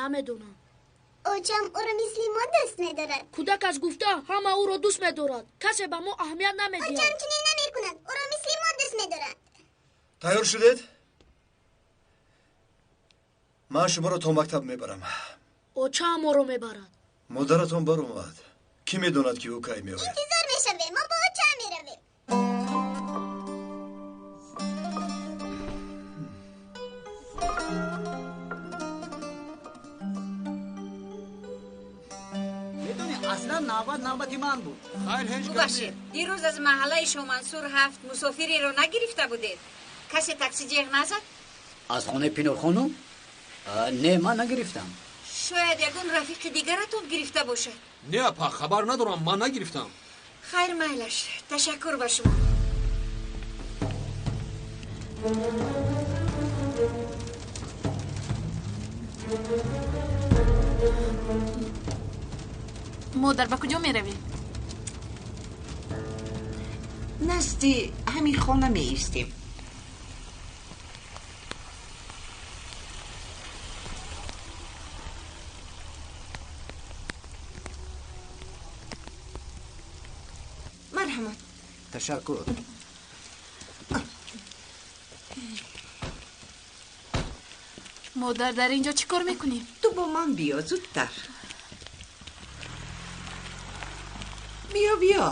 Намедонам. Очам ӯро мисли мо дӯст медорад. Кӯдак аз гуфта ҳама ӯро дӯст медорад. Касе ба мо аҳамият намедиҳад. Очам чунин намекунад. Ӯро мисли мо дӯст медорад. Тайёр шудед? Ман шуморо то мактаб мебарам. Очам моро мебарад. Модаратон баромад. Кӣ медонад, ки ӯ кай меояд? Интизор мешавем. Мо бо очам меравем. Аслан навбат навбати ман буд. Бубахшед, дирӯз аз маҳаллаи Шомансур 7 мусофиреро нагирифта будед? Касе такси ҷеғ назад? Аз хонаи Пинорхонум? Не, ман нагирифтам. Шояд ягон рафиқи дигаратон гирифта бошад. Не, апа, хабар надорам, ман нагирифтам. Хайр, майлаш, ташаккур ба шумо. Модар, ба куҷо меравӣ? Назди ҳамин хона меистем. Марҳамат. Ташаккур. Модар, дар ин ҷо чӣ кор мекунӣ? Ту бо ман биё, зудтар. Биё, биё.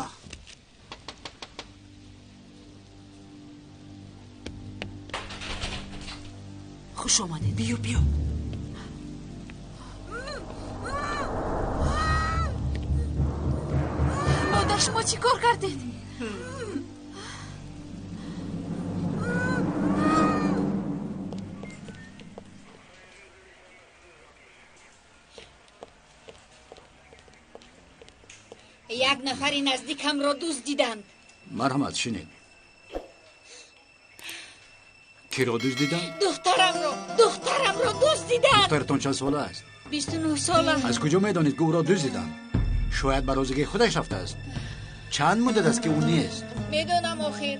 Хуш омадед. Биё, биё. Модар, шумо чӣ кор кардед? Як нафари наздикамро дуздиданд. Марҳамат, шинед. Киро дуздиданд? Духтарамро, духтарамро дуздиданд. Духтаратон чанд сола аст? 29 сола. Аз куҷо медонед, ки ӯро дуздиданд? Шояд ба розигии худаш рафтааст. Чанд муддат аст, ки ӯ нест? Медонам, охир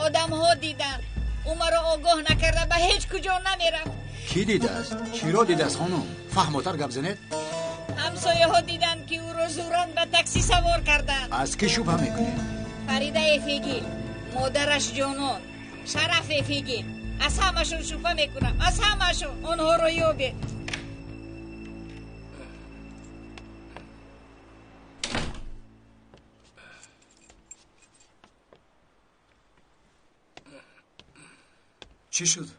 одамҳо диданд. Ӯ маро огоҳ накарда ба ҳеҷ куҷо намерафт. Кӣ дидааст? Чиро дидааст, хонум? Фаҳмотар гап занед. Ҳамсояҳо диданд, ки ӯро зӯран ба такси савор карданд. Аз кӣ шубҳа мекунед? Фарида Эфегил, модараш Ҷонон, Шараф Эфегил. Аз ҳамашон шубҳа мекунам, аз ҳамашон. Онҳоро ёбед. Чӣ шуд?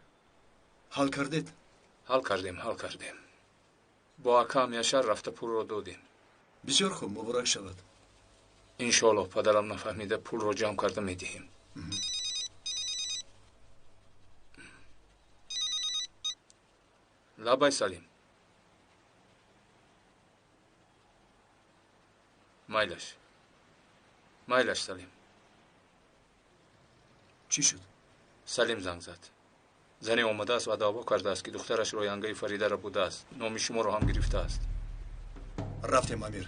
Ҳал кардед? Ҳал кардем, ҳал кардем. Бо акаам Яшар рафта пулро додем. Бисёр хуб, муборак шавад. Иншоаллоҳ, падарам нафаҳмида пулро ҷамъ карда медиҳем. Лабай, Салим. Майлаш, майлаш, Салим. Чӣ шуд? Салим занг зад. Зане омадааст ва даъво кардааст, ки духтараш роянгаи Фаридаро будааст. Номи шуморо ҳам гирифтааст. Рафтем, Амир.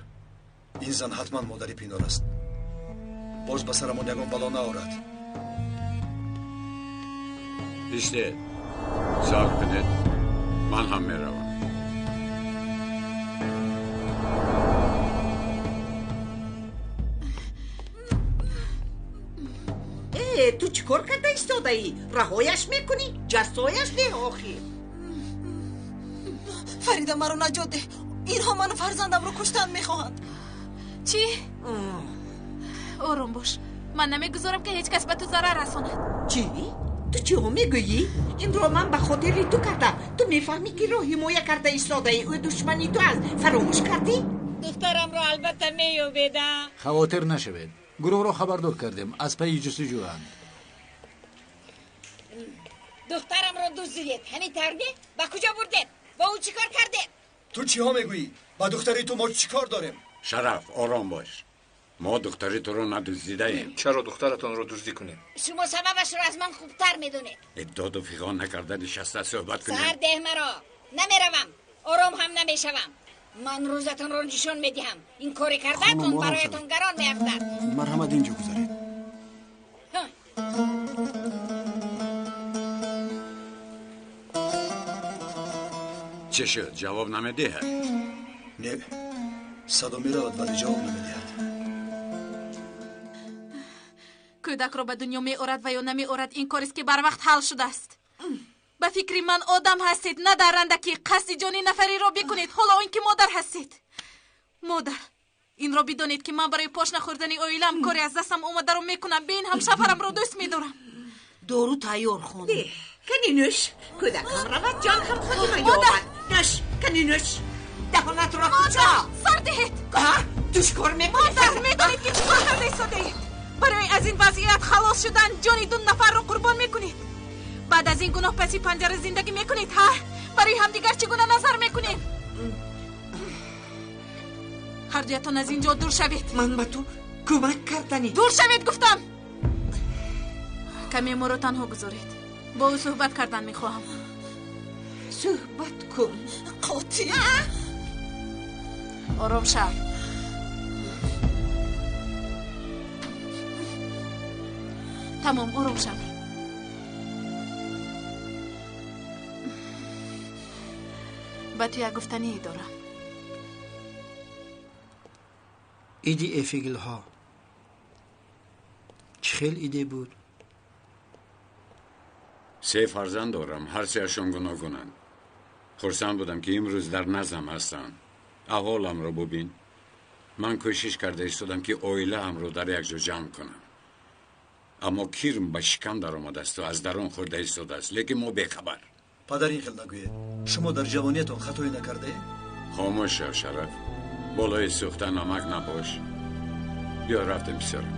Ин зан ҳатман модари Пинор аст. Боз ба сарамон ягон бало наорад. Истед, сабр кунед, ман ҳам меравам. Ту чӣ кор карда истодаӣ? Раҳояш мекунӣ? Ҷасояш деҳ охир. Фарида, маро наҷот деҳ. Инҳо ману фарзандамро куштан мехоҳанд. Чӣ? Ором бош. Ман намегузорам, ки ҳеҷ кас ба ту зарар расонад. Чӣ? Ту чиҳо мегӯӣ? Инро ман ба хотири ту кардам. Ту мефаҳмӣ, ки ро ҳимоя карда истодаӣ. Ӯ душмани ту аст. Фаромӯш кардӣ? Духтарамро албатта меёбедам. Хавотир нашавед. Гурӯҳро хабардор кардем. Аз пайи ҷустуҷӯянд. Духтарамро дуздидед, ҳамин тавр не? Ба куҷо бурдед? Бо ӯ чӣ кор кардед? Ту чиҳо мегӯӣ? Ба духтари ту мо чӣ кор дорем? Шараф, ором бош. Мо духтари туро надуздидаем. Чаро духтаратонро дуздӣ кунем? Шумо сабабашро аз ман хубтар медонед. Доду фиғон накарда нишаста суҳбат кунем. Сар деҳ маро. Намеравам. Ором ҳам намешавам. Ман рӯзатонро нишон медиҳам. Ин кори кардаатон бароятон гарон меафтад. Марҳамат, инҷо гузаред. Чӣ шуд? Ҷавоб намедиҳад? Не, садо меравад, вале ҷавоб намедиҳад. Кӯдакро ба дунё меорад ва ё намеорад, ин корест ки барвақт ҳал шудааст. Ба фикри ман одам ҳастед, на дарранда ки қасди ҷони нафареро бикунед, ҳоло он ки модар ҳастед. Модар, инро бидонед ки ман барои пош нахӯрдани оилаам коре аз дастам омадаро мекунам. Бе ин ҳам шавҳарамро дӯст медорам. Дору тайёр, хонум. Кани нӯш, кӯдакам равад, ҷон ҳам худи ман ёбад. Нӯш, кани нӯш. Даҳонатро кушо. Сар диҳед. Ту чӣ кор мекунӣ? Модар, медонед ки чӣ кор карда истодаед? Барои аз ин вазъият халос шудан ҷони ду нафарро қурбон мекунед. Баъд аз ин гуноҳ паси панҷара зиндагӣ мекунед, ҳа? Барои ҳамдигар чӣ гуна назар мекунем? Ҳар дуятон аз ин ҷо дур шавед. Ман ба ту кӯмак карданӣ. Дур шавед, гуфтам. Каме моро танҳо гузоред. Бо ӯ суҳбат кардан мехоҳам. Суҳбат кун. Қотил. Ором шав. Тамом, ором шав. Ба ту як гуфтание дорам. Иди эфигилҳо чӣ хел иде буд? Се фарзанд дорам, ҳар сеашон гуногунанд. Хурсанд будам ки имрӯз дар наздам ҳастанд. Аҳволамро бубин. Ман кӯшиш карда истодам ки оилаамро дар як ҷо ҷамъ кунам. Аммо кирм ба шикам даромадасту аз дарун хӯрда истодааст, лекин мо бехабар. Падар, ин хел нагӯед. Шумо дар ҷавониятон хатое накардаед? Хомӯш шав, Шараф. Болои сӯхта намак набош. Биё рафтем, писарам.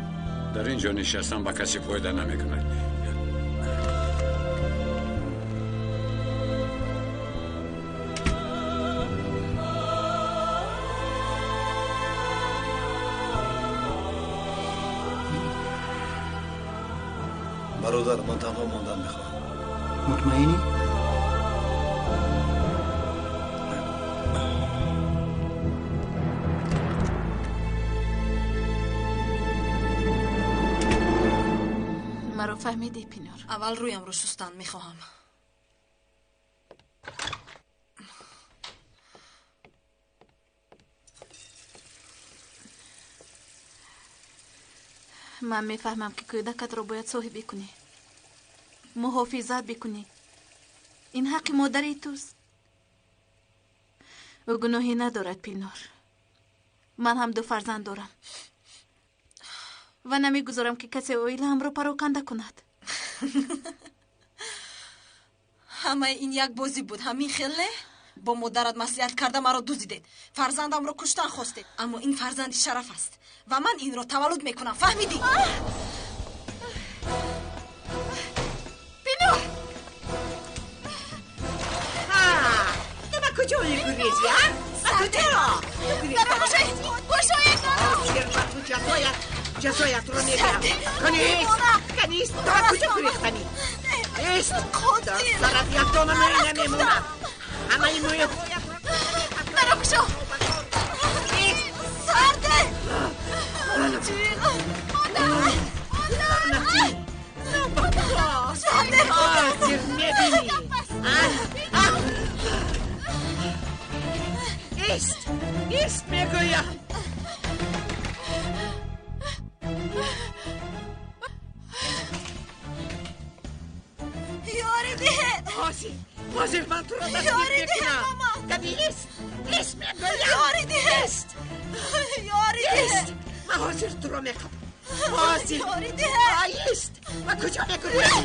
Дар ин ҷо нишастан ба касе фоида намекунад. Бародар, ман танҳо мондан мехоҳам. Мутмаинӣ? Маро фаҳмидӣ, Пинор? Аввал рӯямро шустан мехоҳам. Ман мефаҳмам ки кӯдакатро бояд соҳибӣ кунӣ, муҳофизат бикунӣ. Ин ҳаққи модари туст. Ӯ гуноҳе надорад, Пинор. Ман ҳам ду фарзанд дорам ва намегузорам ки касе оилаамро пароканда кунад. Ҳамаи ин як бозӣ буд, ҳамин хел не? Бо модарат маслиҳат карда маро дуздидед, фарзандамро куштан хостед. Аммо ин фарзанди Шараф аст ва ман инро таваллуд мекунам, фаҳмидӣ? Пинор! Ту ба куҷо мегурезӣ, а? Ба куҷо? Дарро кушоед! Кушоед дарро! Ба ту ҷазоят, ҷазоятро мегирам. Канист, канист, ту ба куҷо гурехтанӣ? Ист, дар сарат як дона мӯй намемонад. Ҳамаи мӯйҳоятро Дарро кушо! Сарде! Ҳозир мебинӣ. Ист, ист мегӯям. Ёрӣ диҳед! Ҳозир, ҳозир ман туро дастгир мекунам. Кани ист, ист мегӯям. Ёрӣ диҳед! Ист, Ёрӣ диҳед! ист. Ман ҳозир туро меқапам. Ҳозир. Ёрӣ диҳед! Ай, ист. Ба куҷо мегурезӣ?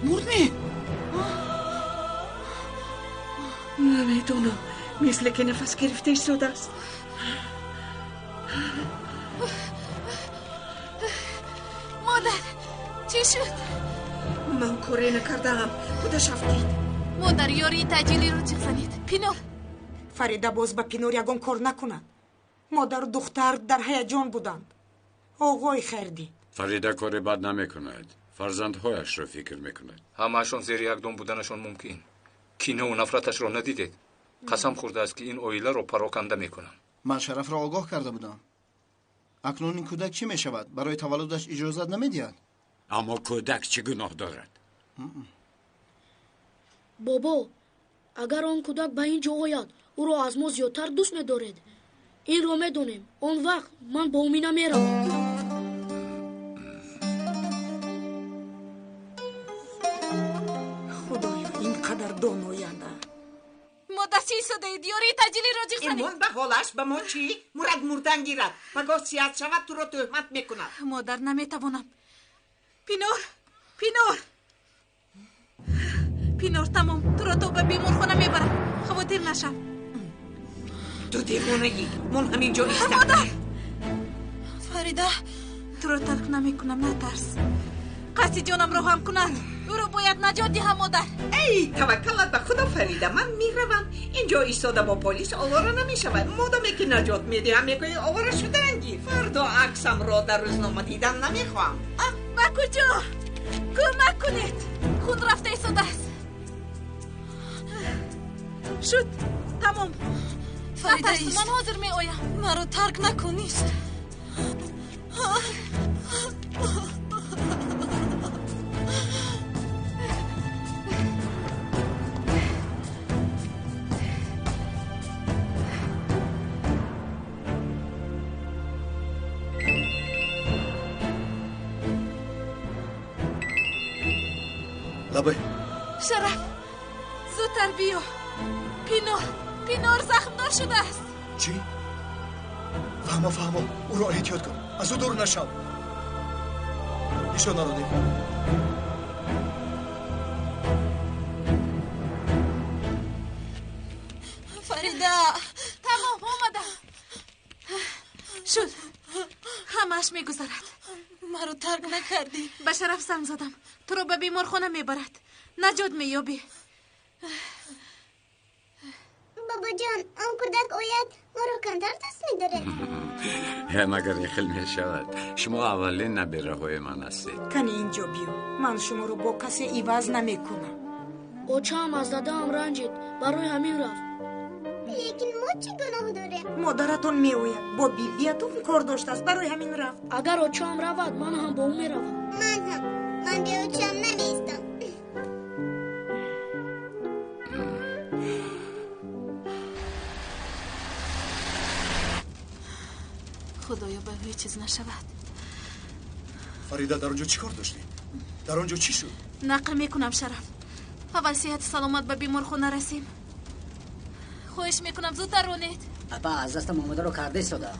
Мурдми? Намедонам, мисле ки нафас гирифта истодааст. Модар, чӣ шуд? Ман коре накардаам, худаш афтид. Модар, ёрии таъҷилиро ҷиғ занед. Пинор! Фарида боз ба Пинор ягон кор накунад. Модару духтар дар ҳаяҷон буданд. Оғои Хайрдин. Фарида кори бад намекунад, фарзандҳояшро фикр мекунад. Ҳамаашон зери як дом буданашон мумкин. Кинаву нафраташро надидед. Қасам хӯрдааст, ки ин оиларо пароканда мекунам. Ман Шарафро огоҳ карда будам. Акнун ин кӯдак чӣ мешавад? Барои таваллудаш иҷозат намедиҳад. Аммо кӯдак чӣ гуноҳ дорад? Бобо, агар он кӯдак ба ин ҷо ояд, ӯро аз мо зиёдтар дӯст медоред. Инро медонем. Он вақт ман бо Омина меравам. Худоё, ин қадар доноянда. Модар, чӣ истодаед? Ёрии таъҷилиро ҷиғ занед. Имон ба ҳолаш, ба мо чӣ? Мурад мурдан гирад. Пагоҳ сиҳат шавад, туро тӯҳмат мекунад. Модар, наметавонам. Пинор, Пинор, Пинор, тамом. Туро то ба беморхона мебарам. Хавотир нашав. Ту девонаӣ. Мон ҳамин ҷо иста. Модар! Фарида, туро тарк намекунам, натарс. Қасди ҷонамро ҳам кунад. Ӯро бояд наҷот диҳам, модар. Эй, таваккалат ба Худо, Фарида, ман меравам. Инҷо истода бо полис овора намешавад. Модоме ки наҷот медиҳам, мегӯӣ овора шудан гир. Фардо аксамро дар рӯзнома дидан намехоҳам. Ба куҷо? Кӯмак кунед. Хун рафта истодааст. Шуд, тамом. Фарида, натарс, ман ҳозир меоям. Маро тарк накун, ист. Лабай. Шараф, зудтар биё. Пинор, Пинор захмдор шудааст. Чӣ? Фаҳмо, фаҳмо, ӯро эҳтиёт кун, аз ӯ дур нашав. Нишонаро деҳ. Фарида! Тамом, омадам. Шуд, ҳамааш мегузарад. Маро тарк накардӣ. Ба Шараф занг задам. Туро ба беморхона мебарад. Наҷот меёбӣ. Бобоҷон, он кӯдак ояд, моро камтар дӯст медорад. Магар ин хел мешавад? Шумо аввалин набираҳои ман ҳастед. Кани инҷо биё. Ман шуморо бо касе иваз намекунам. Очаам аз дадаам ранҷид, барои ҳамин рафт. Лекин мо чӣ гуноҳ дорем? Модаратон меояд, бо бибиятон кор доштааст, барои ҳамин рафт. Агар очаам равад, ман ҳам бо ӯ меравам. Ман ҳам. Ман бе очаам намеистам. Худоё, ба ҳеҷ чиз нашавад. Фарида, дар он ҷо чӣ кор доштӣ? Дар он ҷо чӣ шуд? Нақл мекунам, Шараф. Аввал сиҳати саломат ба беморхона расем. Хоҳиш мекунам, зудтар ронед. Апа, аз дастам омадаро карда истода.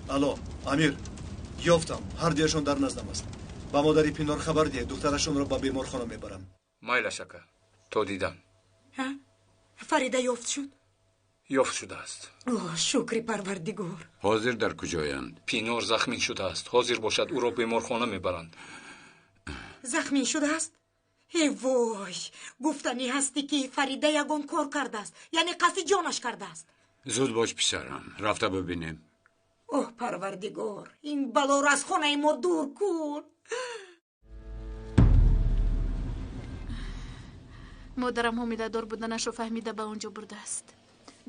Алло, Амир, ёфтам. Ҳар дуяшон дар наздам аст. Ба модари Пинор хабар диҳед, духтарашонро ба беморхона мебарам. Майлаш, ака, то дидан. Фарида ёфт шуд? Ёфт шудааст. О, шукри Парвардигор. Ҳозир дар куҷоянд? Пинор захмин шудааст. Ҳозир бошад, ӯро беморхона мебаранд. Захмин шудааст? Э вой, гуфтанӣ ҳастӣ, ки Фарида ягон кор кардааст, яъне қасди ҷонаш кардааст. Зуд бош, писарам, рафта бибинем. Оҳ, Парвардигор, ин балоро аз хонаи мо дур кун. Модарам ҳомиладор буданашро фаҳмида ба он ҷо бурдааст.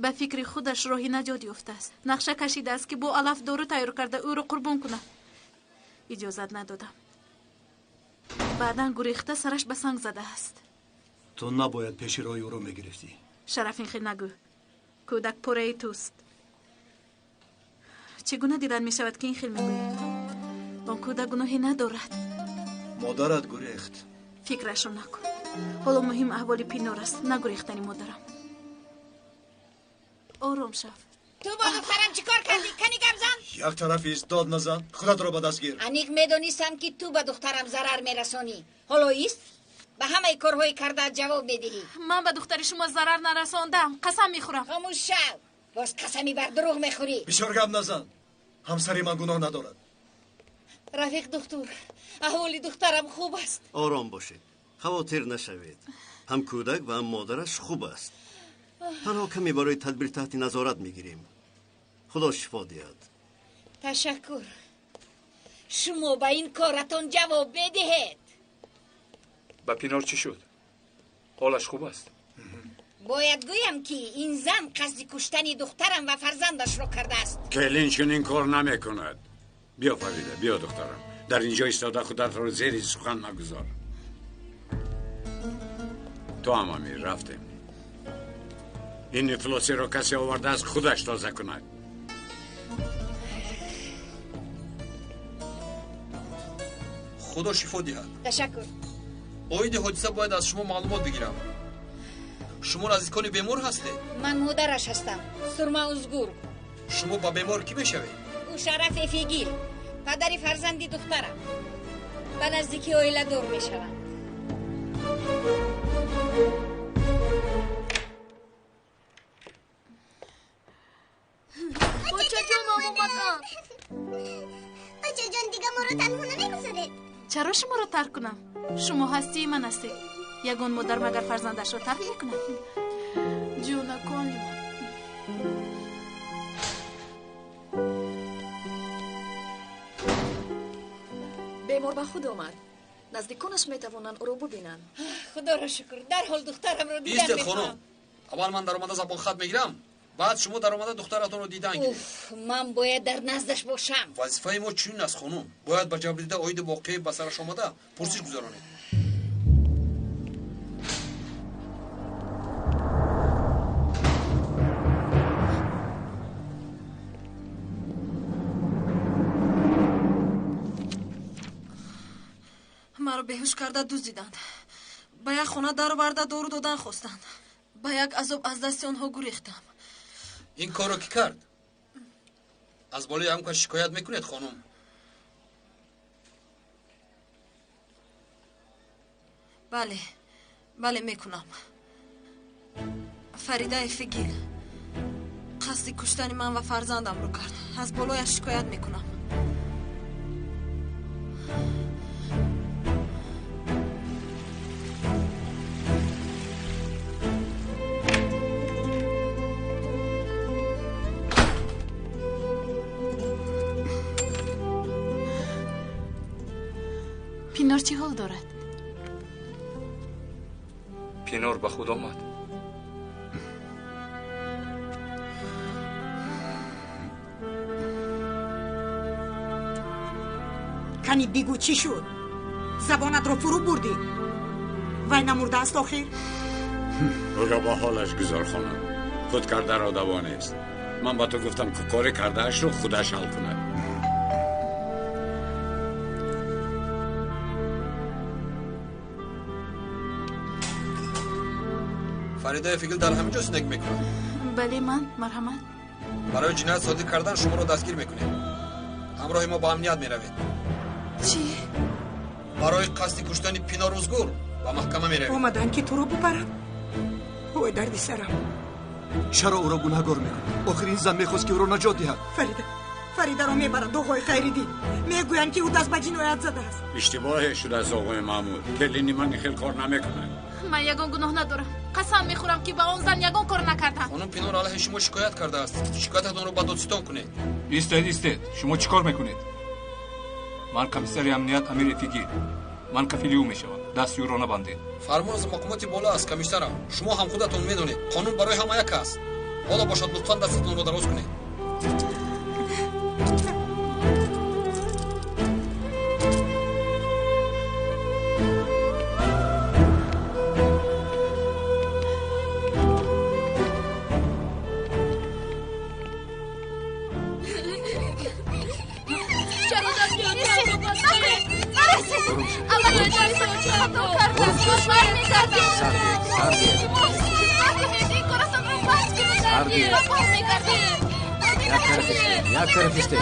Ба фикри худаш роҳи наҷот ёфтааст. Нақша кашидааст, ки бо алаф дору тайёр карда ӯро қурбон кунад. Иҷозат надодам. Баъдан гурехта сараш ба санг задааст. Ту набояд пеши роҳи ӯро мегирифтӣ. Шараф, ин хел нагӯ. Кӯдак пораи туст. Чӣ гуна дидан мешавад, ки ин хел мегӯӣ? Он кӯдак гуноҳе надорад. Модарат гурехт. Фикрашро накун. Ҳоло муҳим аҳволи Пинор аст, на гурехтани модарам. Ором шав. Ту бо духтарам чӣ кор кардӣ? Кани гап зан. Як тараф ист, дод назан, худатро ба даст гир. Аниқ медонистам, ки ту ба духтарам зарар мерасонӣ. Ҳоло ист, ба ҳамаи корҳои кардаат ҷавоб медиҳӣ. Ман ба духтари шумо зарар нарасондам, қасам мехӯрам. Хомӯш шав, боз қасами бар дурӯғ мехӯрӣ. Бисёр гап назан, ҳамсари ман гуноҳ надорад. Рафиқ духтур, аҳволи духтарам хуб аст? Ором бошед, хавотир нашавед. Ҳам кӯдак ва ҳам модараш хуб аст. Танҳо каме барои тадбир таҳти назорат мегирем. Худо шифо диҳад. Ташаккур. Шумо ба ин коратон ҷавоб медиҳед. Ба Пинор чӣ шуд? Ҳолаш хуб аст? Бояд гӯям, ки ин зан қасди куштани духтарам ва фарзандашро кардааст. Келин чунин кор намекунад. Биё, Фарида, биё, духтарам. Дар инҷо истода худатро зери сухан нагузор. Ту ҳам, Амир, рафтем. Ин ифлосиро касе овардааст, худаш тоза кунад. Худо шифо диҳад. Ташаккур. Оиди ҳодиса бояд аз шумо маълумот бигирам. Шумо наздикони бемор ҳастед? Ман модараш ҳастам, Сурма Узгур. Шумо ба бемор кӣ мешавед? Ӯ Шараф Эфигил, падари фарзанди духтарам. Ба наздикӣ оиладор мешаванд. Бачаҷонам омаданд. Бачаҷон, дига моро танҳо намегузоред? Чаро шуморо тарк кунам? Шумо ҳастии ман ҳастед. Ягон модар магар фарзандашро тарк мекунад? Ҷонакони ман. Бемор ба худ омад. Наздиконаш метавонанд ӯро бубинанд. Худоро шукр, дарҳол духтарамро дидан Истед, мехоҳам. хонум. Аввал ман даромада забонхат мегирам, баъд шумо даромада духтаратонро дидан гиред. Уф, ман бояд дар наздаш бошам. Вазифаи мо чунин аст, хонум. Бояд ба ҷабрдида оиди воқеаи ба сараш омада пурсиш гузаронед. Маро беҳуш карда дуздиданд. Ба як хона дароварда дору додан хостанд. Ба як азоб аз дасти онҳо гурехтам. Ин корро кӣ кард? Аз болои ҳам кас шикоят мекунед, хонум? Бале, бале, мекунам. Фарида Эфигил қасди куштани ман ва фарзандамро кард. Аз болояш шикоят мекунам. Пинор чӣ ҳол дорад? Пинор ба худ омад. Кани бигӯ, чӣ шуд? Забонатро фурӯ бурдӣ. Вай намурдааст охир? Ӯро ба ҳолаш гузор, хонум. Худ кардаро даво нест. Ман ба ту гуфтам, ки кори кардаашро худаш ҳал кунад. Фарида Эфигил дар ҳамин ҷо зиндагӣ мекунад? Бале, ман. Марҳамат. Барои ҷиноят содир кардан шуморо дастгир мекунем. Ҳамроҳи мо ба амният меравед. Чӣ? Барои қасди куштани Пинор Узгур ба маҳкама меравед. Омаданд, ки туро бубаранд. Ой, дарди сарам. Чаро ӯро гунаҳгор мекунӣ? Охир ин зан мехост, ки ӯро наҷот диҳад. Фарида, Фаридаро мебаранд, оғои Хайриддин. Мегӯянд, ки ӯ даст ба ҷиноят задааст. Иштибоҳе шудааст, оғои Маъмур. Келини ман ин хел кор намекунад. Ман ягон гуноҳ надорам. Қасам мехӯрам, ки ба он зан ягон кор накардам. Хонум Пинор алайҳи шумо шикоят кардааст. Шикоятатонро ба додситон кунед. Истед, истед. Шумо чӣ кор мекунед? Ман комиссари амният Амир Эфигил. Ман кафили ӯ мешавам. Дасти ӯро набандед. Фармон аз мақомоти боло аст, комиссарам. Шумо ҳам худатон медонед, қонун барои ҳама як аст. Ҳоло бошад, лутфан дастатонро дароз кунед. Чаро дасти очаамро бастед? Хато кардам. Бармегардем. Сардия. Накунед ин коратонро, бас кунед. Сардия. Бармегардем. Як тараф истед, як тараф истед.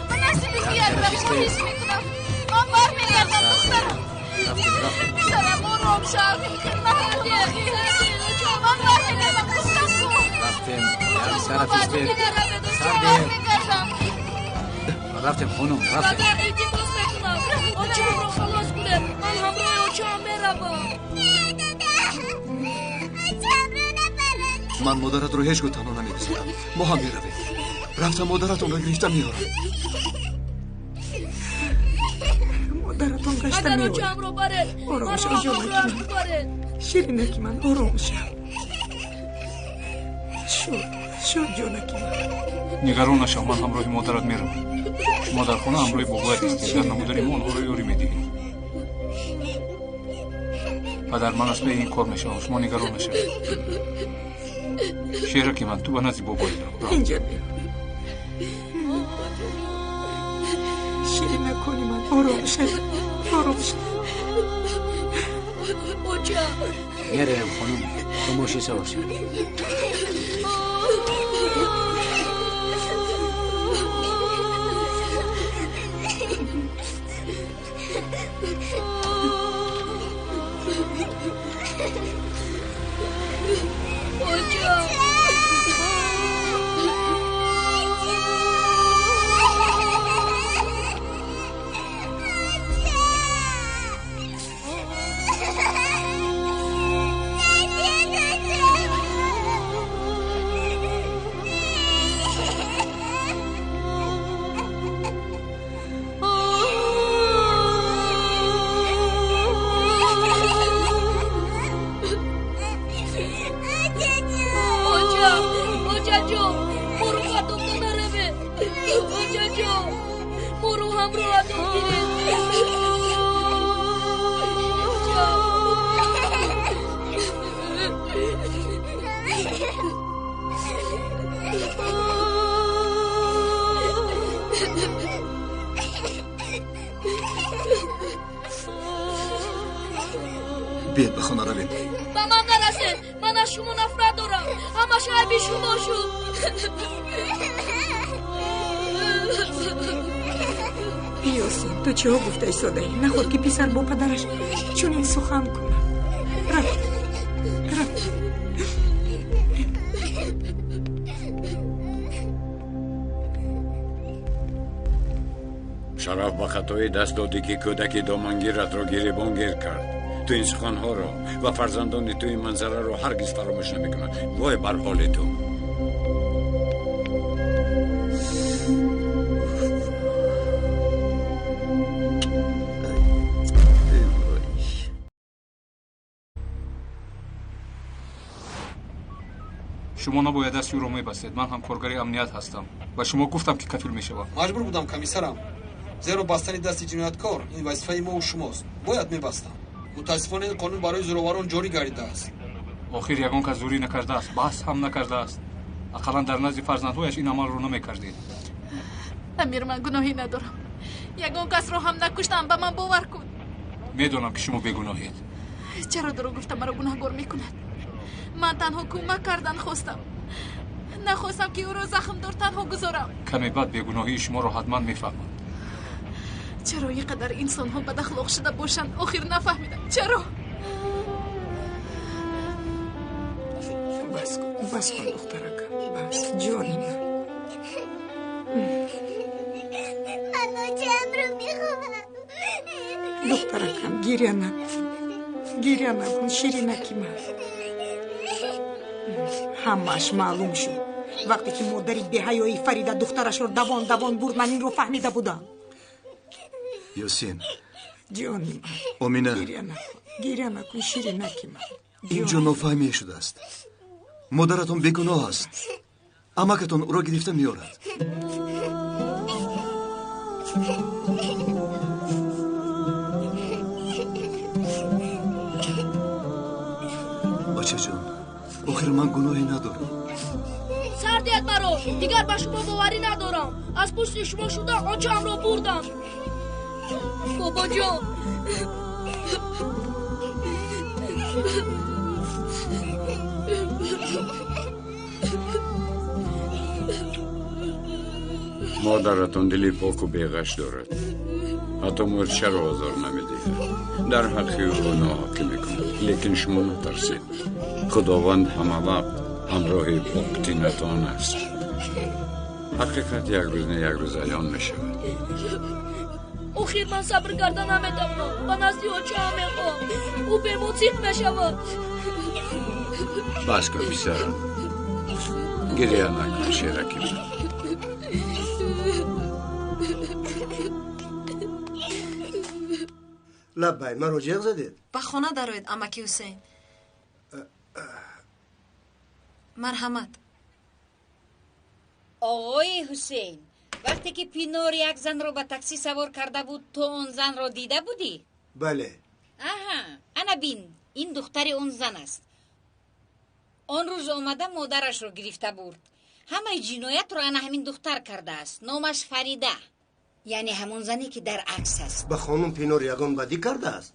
Ба насиби Як як тараф истед. хоҳиш мекунам. Ман бармегардам, духтарам. Рафтем, рафтем. Писарам, ором шав. Ман бармегардам, гуфтам ку. Рафтем, як тараф истед. Сардия. Бармегардам. Рафтем, хонум, рафтем. Падар, илтимос мекунам, очаамро халос кунед. Ман ҳамроҳи очаам меравам. Ман модаратро ҳеҷ гоҳ танҳо намегузорам. Мо ҳам меравем. Рафтам, модаратонро гирифта меорам. гашта Агар меояд. очаамро баред, Ором маро шав, ҳам ҷонаки ҳамроҳаш ман. бибаред. Ширинаки ман, ором шав. Шуд, шуд, ҷонаки ман. Нигарон нашав, ман ҳамроҳи модарат меравам. Шумо дар хона ҳамроҳи бобоят ҳастед, дар набудани мо онҳоро ёрӣ медиҳед. Падар, ман аз паи ин кор мешавам, шумо нигарон нашавед. Шераки ман, ту ба назди бобоят рав. Рав. Инҷа биё. Ширинакони ман, ором шав, ором шав. Оча. Меравем, хонум, ба мошин савор шав. Оча. Оча, очаҷон, моро партофта наравед. Очаҷон, моро ҳамроҳатон гиред. Оча. Биед, ба хона равем. Ба ман нарасед, ман аз шумо нафрат дорам. Ҳамаш айби шумо шуд. Ёсин, ту чиҳо гуфта истодаӣ? Наход ки писар бо падараш чунин сухан кунад. Рафт, рафт. Шараф, ба хатоӣ даст додӣ, ки кӯдаки домангиратро гиребонгир кард. Ту ин суханҳоро ва фарзандони ту ин манзараро ҳаргиз фаромӯш намекунанд. Вой бар ҳоли ту! Шумо набояд дасти ӯро мебастед. Ман ҳам коргари амният ҳастам. Ба шумо гуфтам, ки кафил мешавам. Маҷбур будам, комиссарам, зеро бастани дасти ҷинояткор ин вазифаи мову шумост. Бояд мебастам. Мутаассифона, ин қонун барои зӯроварон ҷорӣ гардидааст. Охир ягон кас зӯрӣ накардааст, баҳс ҳам накардааст. Ақаллан дар назди фарзандҳояш ин амалро намекардед. Амир, ман гуноҳӣ надорам. Ягон касро ҳам накуштам, ба ман бовар кун. Медонам, ки шумо бегуноҳед. Чаро дурӯғ гуфта маро гунаҳгор мекунад? Ман танҳо кӯмак кардан хостам. Нахостам, ки ӯро захмдор танҳо гузорам. Каме баъд бегуноҳии шуморо ҳатман мефаҳмам. Чаро ин қадар инсонҳо бадахлоқ шуда бошанд? Охир нафаҳмидам, чаро. Бас кун, бас кун, духтаракам, бас, ҷони ман. Ман очаамро мехоҳам. Духтаракам, гиря накун, гиря накун, ширинаки ман. Ҳамааш маълум шуд. Вақте ки модари беҳаёи Фарида духтарашро давон давон бурд, ман инро фаҳмида будам. Ёсин. Ҷони ман. Омина. Гиря накун, гиря накун, ширинаки ман. Ин ҷо нофаҳмие шудааст. Модаратон бегуноҳ аст. Амакатон ӯро гирифта меорад. Бачаҷон, охир ман гуноҳе надорам. Сар диҳед маро, дигар ба шумо боварӣ надорам. Аз пушти шумо шуда очаамро бурдам. Бобоҷон. Модаратон дили поку беғаш дорад, ҳатто мӯрчаро озор намедиҳад. Дар ҳаққи ӯ ноҳақӣ мекунад, лекин шумо натарсед. Худованд ҳамавақт ҳамроҳи поктинатон аст. Ҳақиқат як рӯз не як рӯз аён мешавад. Охир ман сабр карда наметавонам. Ба назди очаам мехоҳам. Ӯ бемор зиқ мешавад. Бас кун, писарам, гиря накун, шераки ман. Лаббай, маро ҷеғ задед? Ба хона дароед, амаки Ҳусейн. Марҳамат. Оғои Ҳусейн, вақте ки Пинор як занро ба таксӣ савор карда буд, ту он занро дида будӣ? Бале. Аҳа, ана бин, ин духтари он зан аст. Он рӯз омада модарашро гирифта бурд. Ҳамаи ҷиноятро ана ҳамин духтар кардааст. Номаш Фарида. Яъне ҳамон зане ки дар акс аст. Ба хонум Пинор ягон бадӣ кардааст?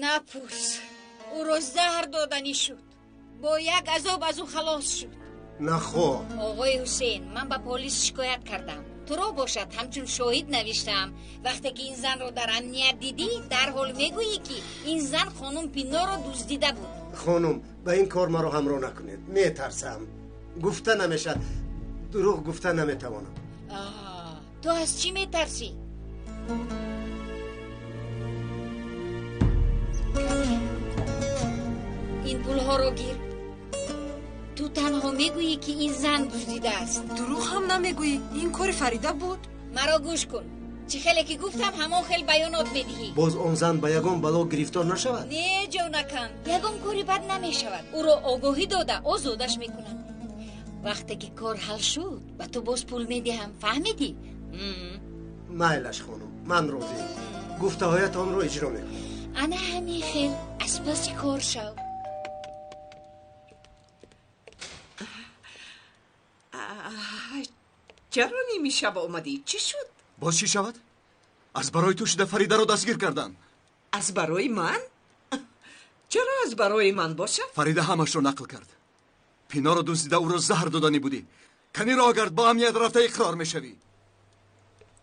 Напурс. Ӯро заҳр доданӣ шуд. Бо як азоб аз ӯ халос шуд. Нахо. Оғои Ҳусейн, ман ба полис шикоят кардам. Туро бошад ҳамчун шоҳид навиштаам. Вақте ки ин занро дар амният дидӣ, дарҳол мегӯӣ ки ин зан хонум Пинорро дуздида буд. Хонум, ба ин кор маро ҳамроҳ накунед. Метарсам. Гуфта намешавад. Дурӯғ гуфта наметавонам. Ту аз чӣ метарсӣ? Ин пулҳоро гир. Ту танҳо мегӯӣ ки ин зан дуздидааст. Дурӯғ ҳам намегӯӣ. Ин кори Фарида буд. Маро гӯш кун. Чӣ хеле ки гуфтам, ҳамон хел баёнот медиҳӣ. Боз он зан ба ягон бало гирифтор нашавад? Не, ҷонакам, ягон кори бад намешавад. Ӯро огоҳӣ дода озодаш мекунам. Вақте ки кор ҳал шуд, ба ту боз пул медиҳам. Фаҳмидӣ? Майлаш, хонум, ман розӣ. Гуфтаҳоятонро иҷро мекунам. Ана ҳамин хел аз паси кор шав. Чаро ними шаб омадӣ? Чӣ шуд? Боз чӣ шавад? Аз барои ту шуда Фаридаро дастгир карданд. Аз барои ман? Чаро аз барои ман бошад? Фарида ҳамашро нақл кард. Пиноро дуздида ӯро заҳр доданӣ будӣ. Кани рогард, бо амният рафта иқрор мешавӣ.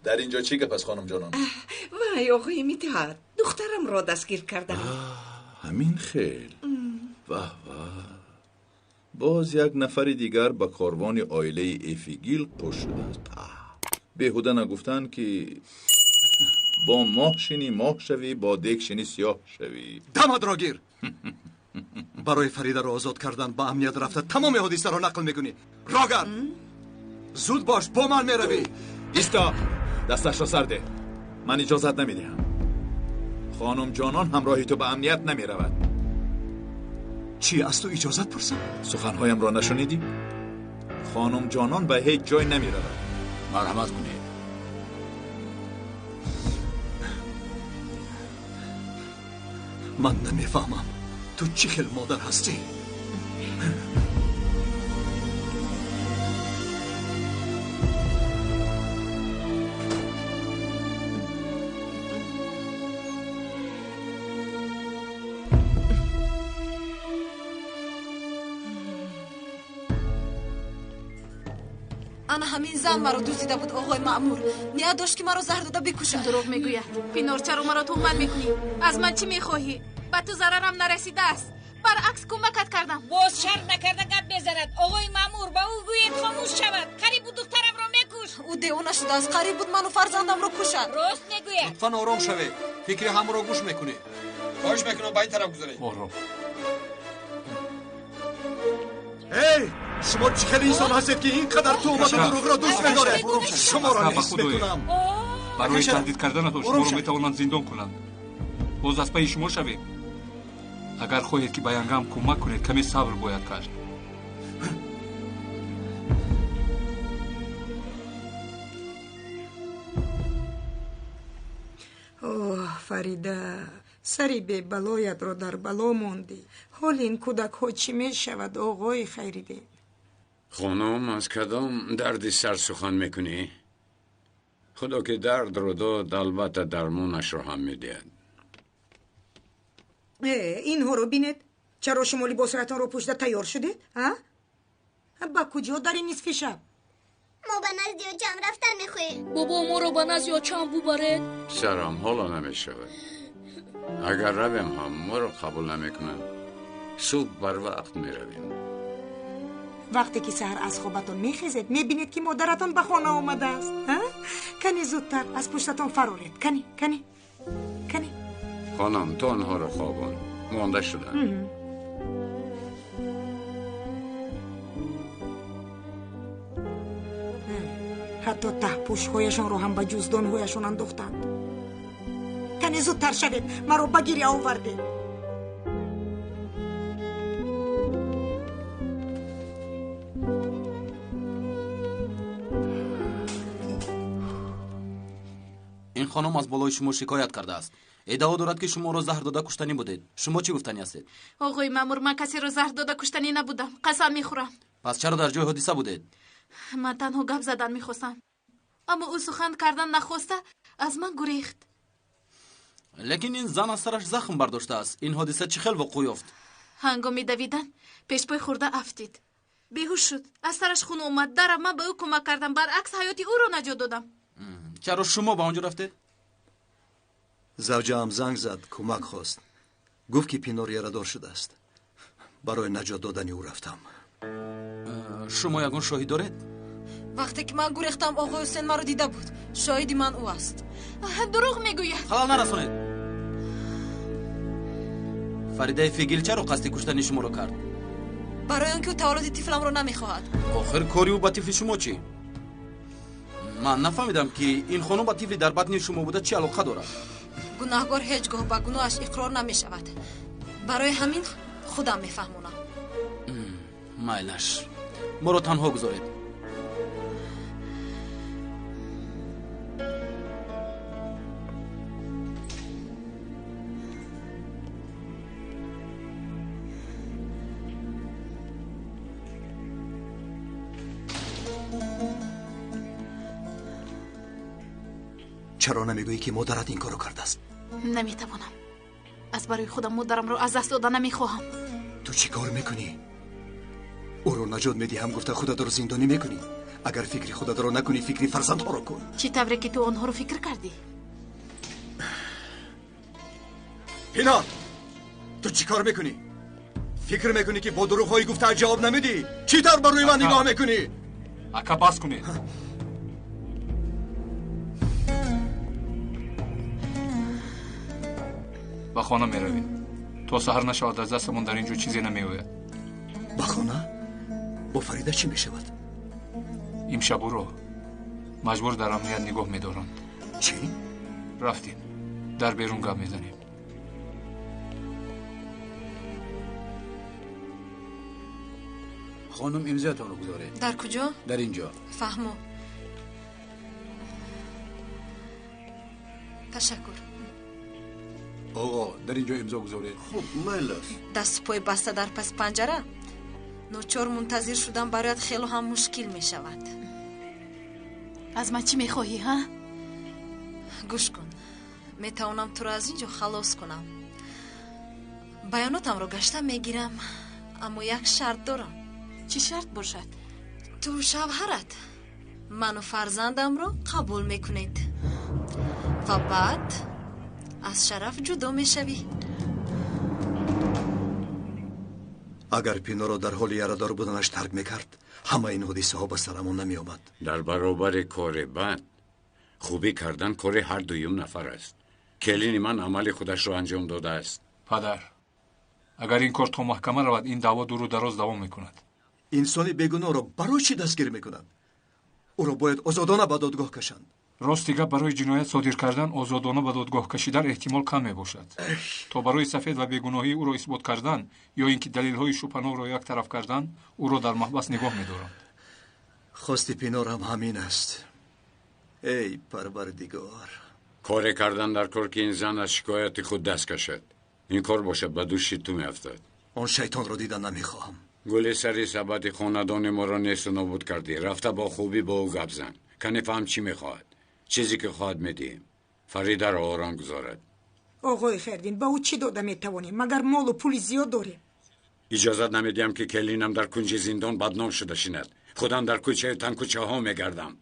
Дар инҷо чӣ гап аст, хонум ҷонон? Вай, оғои Мидҳат, духтарамро дастгир кардам. Ҳамин хел. Ваҳ ваҳ, боз як нафари дигар ба корвони оилаи Эфигил қӯш шудааст. Беҳуда нагуфтанд ки бо моҳ шинӣ моҳ шавӣ, бо дег шинӣ сиёҳ шавӣ. Дамадро гир. Барои Фаридаро озод кардан ба амният рафта тамоми ҳодисаро нақл мекунӣ. Рогард, зуд бош, бо ман меравӣ. Исто, дасташро сар деҳ. Ман иҷозат намедиҳам. Хонум ҷонон ҳамроҳи ту ба амният намеравад. Чӣ, аз ту иҷозат пурсам? Суханҳоямро нашунидӣ? Хонум ҷонон ба ҳеҷ ҷой намеравад. Марҳамат кунед. Ман намефаҳмам ту чӣ хел модар ҳастӣ. Ана ҳамин зан маро дуздида буд, оғои маъмур. Ният дошт ки маро заҳр дода бикушад. Дурӯғ мегӯяд. Пинор, чаро маро туҳмат мекунӣ? Аз ман чӣ мехоҳӣ? Ба ту зарарам нарасидааст. Баръакс кӯмакат кардам. Боз шарм накарда гап мезанад. Оғои маъмур, ба ӯ гӯед хомӯш шавад. Қариб буд духтарамро мекушт. Ӯ девона шудааст. Қариб буд ману фарзандамро кушад. Рост мегӯяд. Лутфан ором шавед. Фикри ҳамро гӯш мекунед. Хоҳиш мекунам ба ин тараф гузаред. Ором. Эй, шумо чӣ хел инсон ҳастед ки ин қадар туҳмату дурӯғро дӯст медоред? Шуморо нест мекунам. Барои таҳдид карданатон шуморо метавонанд зиндон кунанд. Боз аз пайи шумо шавем. Агар хоҳед ки ба янгам кӯмак кунед, каме сабр бояд кард. Оҳ, Фарида, сари бебалоятро дар бало мондӣ. Ҳоли ин кӯдакҳо чӣ мешавад, оғои Хайриддин? Хонум, аз кадом дарди сар сухан мекунӣ? Худо ки дардро дод, албатта дармонашро ҳам медиҳад. Инҳоро бинед. Чаро шумо либосҳоятонро пӯшида тайёр шудед? Ба куҷо дар ин нисфи шаб? Мо ба назди очам рафтан мехоҳем. Бобо, моро ба назди очам бубаред. Писарам, ҳоло намешавад. Агар равем ҳам моро қабул намекунанд. Субҳ барвақт меравем. Вақте ки саҳар аз хобатон мехезед, мебинед ки модаратон ба хона омадааст. Кани зудтар аз пуштатон фароред. Кани, кани, кани. Хонум, ту онҳоро хобон. Монда шуданд. Ҳатто таҳпӯшҳояшонро ҳам ба ҷуздонҳояшон андохтанд. Кани зудтар шавед, маро ба гиря овардед. Ин хонум аз болои шумо шикоят кардааст. Иддао дорад, ки шуморо заҳр дода куштанӣ будед. Шумо чӣ гуфтанӣ ҳастед? Оғои маъмур, ман касеро заҳр дода куштанӣ набудам. Қасам мехӯрам. Пас чаро дар ҷои ҳодиса будед? Ман танҳо гап задан мехостам, аммо ӯ сухан кардан нахоста аз ман гурехт. Лекин ин зан аз сараш захм бардоштааст. Ин ҳодиса чӣ хел вуқӯъ ёфт? Ҳангоми давидан пешпой хӯрда афтид, беҳуш шуд, аз сараш хун омад. Дарав ман ба ӯ кӯмак кардам, баръакс ҳаёти ӯро наҷот додам. Чаро шумо ба он ҷо рафтед? Завҷаам занг зад, кӯмак хост. Гуфт, ки Пинор ярадор шудааст. Барои наҷот додани ӯ рафтам. Шумо ягон шоҳид доред? Вақте ки ман гурехтам, оғои Ҳусен маро дида буд. Шоҳиди ман ӯ аст. Дурӯғ мегӯяд. Халал нарасонед. Фаридаи Фигил чаро қасди куштани шуморо кард? Барои он ки ӯ таваллуди тифламро намехоҳад. Охир кори ӯ ба тифли шумо чӣ? Ман нафаҳмидам, ки ин хонум ба тифли дар батни шумо буда чӣ алоқа дорад. Гунаҳгор ҳеҷ гоҳ ба гуноҳаш иқрор намешавад. Барои ҳамин худам мефаҳмонам. Майлаш, моро танҳо гузоред. Чаро намегӯӣ, ки модарат ин корро кардааст? Наметавонам. Аз барои худам модарамро аз даст дода намехоҳам. Ту чӣ кор мекунӣ? Ӯро наҷот медиҳам гуфта худатро зиндонӣ мекунӣ? Агар фикри худатро накунӣ, фикри фарзандҳоро кун. Чӣ тавре ки ту онҳоро фикр кардӣ? Пинор, ту чӣ кор мекунӣ? Фикр мекунӣ, ки бо дурӯғҳои гуфтаат ҷавоб намедиҳӣ? Чӣ тавр ба рӯи ман нигоҳ мекунӣ? Ака, бас кунед. Ба хона меравем. То саҳар нашавад, аз дастамон дар ин ҷо чизе намеояд. Ба хона? Бо Фарида чӣ мешавад? Имшаб ӯро маҷбур дар амният нигоҳ медоранд. Чӣ? Рафтем, дар берун гап мезанем. Хонум, имзоятонро гузоред. Дар куҷо? Дар ин ҷо. Фаҳмо. Ташаккур. Оғо, дар ин ҷо имзо гузоред. Хуб, майл аст. Дасту пой баста дар паси панҷара ночор мунтазир шудан барояд хело ҳам мушкил мешавад. Аз ман чӣ мехоҳӣ, ҳа? Гӯш кун, метавонам туро аз ин ҷо халос кунам. Баёнотамро гашта мегирам, аммо як шарт дорам. Чӣ шарт бошад? Ту шавҳарат ману фарзандамро қабул мекунед ва баъд аз шараф ҷудо мешавӣ. Агар Пиноро дар ҳоли ярадор буданаш тарк мекард, ҳама ин ҳодисаҳо ба сарамон намеомад. Дар баробари кори бад хубӣ кардан кори ҳар дуюм нафар аст. Келини ман амали худашро анҷом додааст. Падар, агар ин кор то маҳкама равад, ин даъво дуру дароз давом мекунад. Инсони бегуноҳро барои чӣ дастгир мекунанд? Ӯро бояд озодона ба додгоҳ кашанд. Рости гап, барои ҷиноят содир кардан озодона ба додгоҳ кашидан эҳтимол кам мебошад. То барои сафед ва бегуноҳии ӯро исбот кардан ё ин ки далелҳои шубҳанокро як тараф кардан, ӯро дар маҳбас нигоҳ медоранд. Хости Пинорам ҳамин аст. Эй Парвардигор! Коре кардан дар кор, ки ин зан аз шикояти худ даст кашад. Ин кор бошад ба дӯши ту меафтад. Он шайтонро дидан намехоҳам. Гули сари сабати хонадони моро несту нобуд кардӣ. Рафта бо хубӣ бо ӯ гап зан. Кане фаҳм чӣ мехоҳад. Чизе ки хоҳад медиҳем. Фаридаро ором гузорад. Оғои Фардин, ба ӯ чӣ дода метавонем? Магар молу пули зиёд дорем? Иҷозат намедиҳам, ки келинам дар кунҷи зиндон бадном шуда шинад. Худам дар кӯчаю танкӯчаҳо мегардам.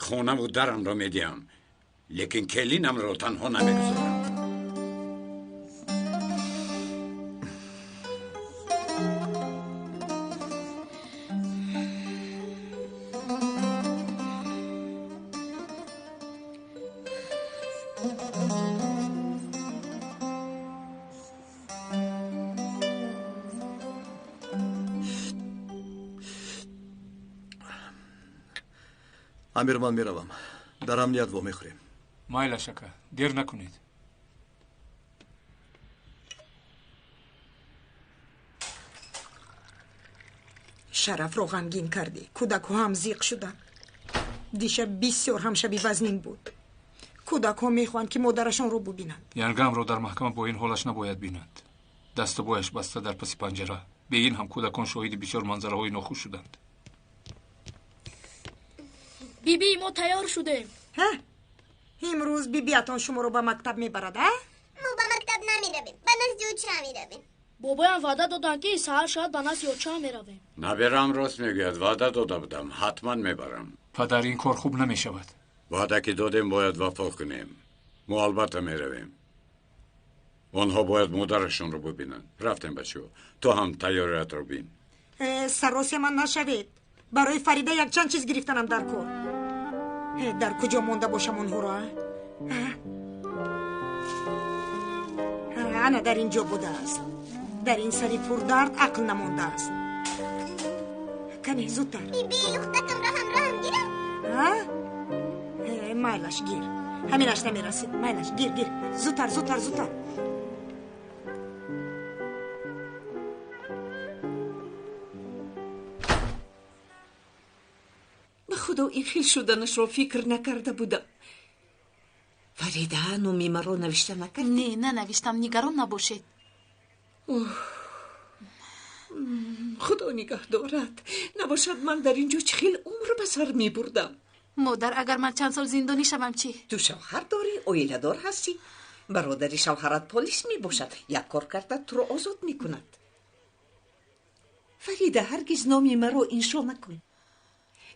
Хонаву дарамро медиҳам, лекин келинамро танҳо намегузорам. Амир, ман меравам. Дар амният вомехӯрем. Майлаш, ака, дер накунед. Шарафро ғамгин кардӣ, кӯдакҳо ҳам зиқ шуданд. Дишаб бисёр ҳам шаби вазнин буд. Кӯдакҳо мехоҳанд, ки модарашонро бубинанд. Янгамро дар маҳкама бо ин ҳолаш набояд бинанд. Дасту пояш баста дар паси панҷара. Бе ин ҳам кӯдакон шоҳиди бисёр манзараҳои нохуш шуданд. Биби, мо тайёр шудем. Имрӯз бибиатон шуморо ба мактаб мебарад, а? Мо ба мактаб намеравем, ба назди оча меравем. Бобоям ваъда доданд, ки саҳар шояд ба назди оча меравем. Набирам рост мегӯяд, ваъда дода будам, ҳатман мебарам. Падар, ин кор хуб намешавад. Ваъда ки додем, бояд вафо кунем. Мо албатта меравем. Онҳо бояд модарашонро бубинанд. Рафтем, бачаҳо, ту ҳам тайёриятро бин. Саросема нашавед. Барои Фарида якчанд чиз гирифтанам дар кор. Дар куҷо монда бошам онҳоро? Ана дар ин ҷо будааст. Дар ин сари пурдард ақл намондааст. Кане, зудтар. Биби, лухтакамро ҳамроҳам гирам? Майлаш, гир. Ҳаминаш намерасид. Майлаш, гир, гир. Зудтар, зудтар, зудтар. Ба худо, ин хел шуданашро фикр накарда будам. Фарида, номи маро навишта накардӣ? Не, нанавиштам, нигарон набошед. Худо нигаҳ дорад. Набошад, ман дар ин ҷо чӣ хел умр ба сар мебурдам. Модар, агар ман чанд сол зиндонӣ шавам чӣ? Ту шавҳар дорӣ, оиладор ҳастӣ. Бародари шавҳарат полис мебошад. Як кор карда туро озод мекунад. Фарида, ҳаргиз номи маро иншо накун.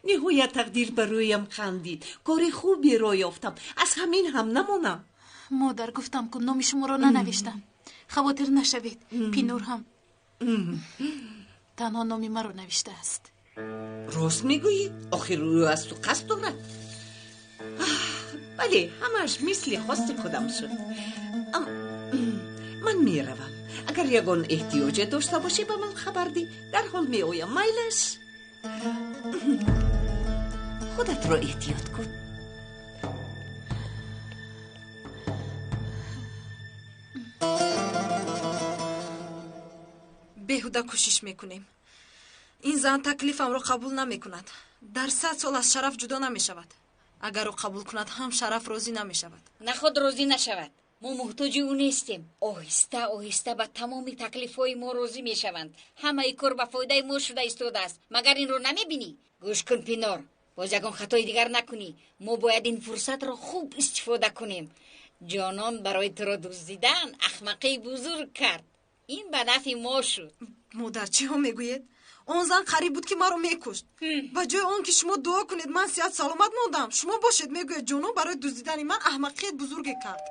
Ниҳоят тақдир ба рӯям хандид. Кори хуберо ёфтам. Аз ҳамин ҳам намонам. Модар, гуфтам ку номи шуморо нанавиштам. Хавотир нашавед, Пинур ҳам танҳо номи маро навиштааст. Рост мегӯӣ? Охир ӯ аз ту қасд дорад. Бале, ҳамааш мисли хости худам шуд. Ман меравам. Агар ягон эҳтиёҷе дошта бошӣ, ба ман хабар диҳ. Дарҳол меоям. Майлаш. Худатро эҳтиёт кун. Беҳуда кӯшиш мекунем. Ин зан таклифамро қабул намекунад. Дар 100 сол аз Шараф ҷудо намешавад. Агар ӯ қабул кунад, ҳам Шараф розӣ намешавад. Наход розӣ нашавад. Мо муҳтоҷи ӯ нестем. Оҳиста оҳиста ба тамоми таклифҳои мо розӣ мешаванд. Ҳамаи кор ба фоидаи мо шуда истодааст. Магар инро намебинӣ? Гӯш кун, Пинор, боз ягон хатои дигар накунӣ. Мо бояд ин фурсатро хуб истифода кунем. Ҷонон барои туро дуздидан ахмақии бузург кард. Ин ба нафъи мо шуд. Модар, чиҳо мегӯед? Он зан қариб буд, ки маро мекушт. Ба ҷои он ки шумо дуо кунед, ман сиҳат саломат мондам. Шумо бошед, мегӯед, ҷонон барои дуздидани ман аҳмақият бузурге кард.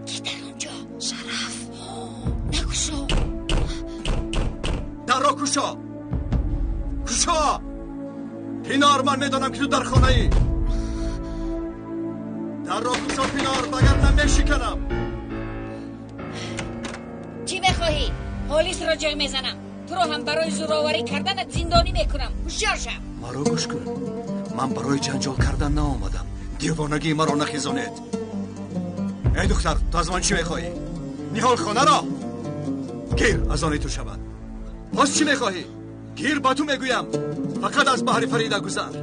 Ки дар он ҷо? Шараф, накушо. Дарро кушо, кушо. Пинор, ман медонам, ки ту дар хонаӣ. Дарро кушо, Пинор, вагарна мешиканам. Чӣ мехоҳӣ? Полисро ҷой мезанам. Туро ҳам барои зӯроварӣ карданат зиндонӣ мекунам. Ҳушёр шав. Маро гӯш кун. Ман барои ҷанҷол кардан наомадам. Девонагии маро нахезонед. Эй духтар, ту аз ман чӣ мехоҳӣ? Ниҳолхонаро гир аз они ту шавад. Боз чӣ мехоҳӣ? Гир ба ту мегӯям. Фақат аз баҳри Фарида гузар.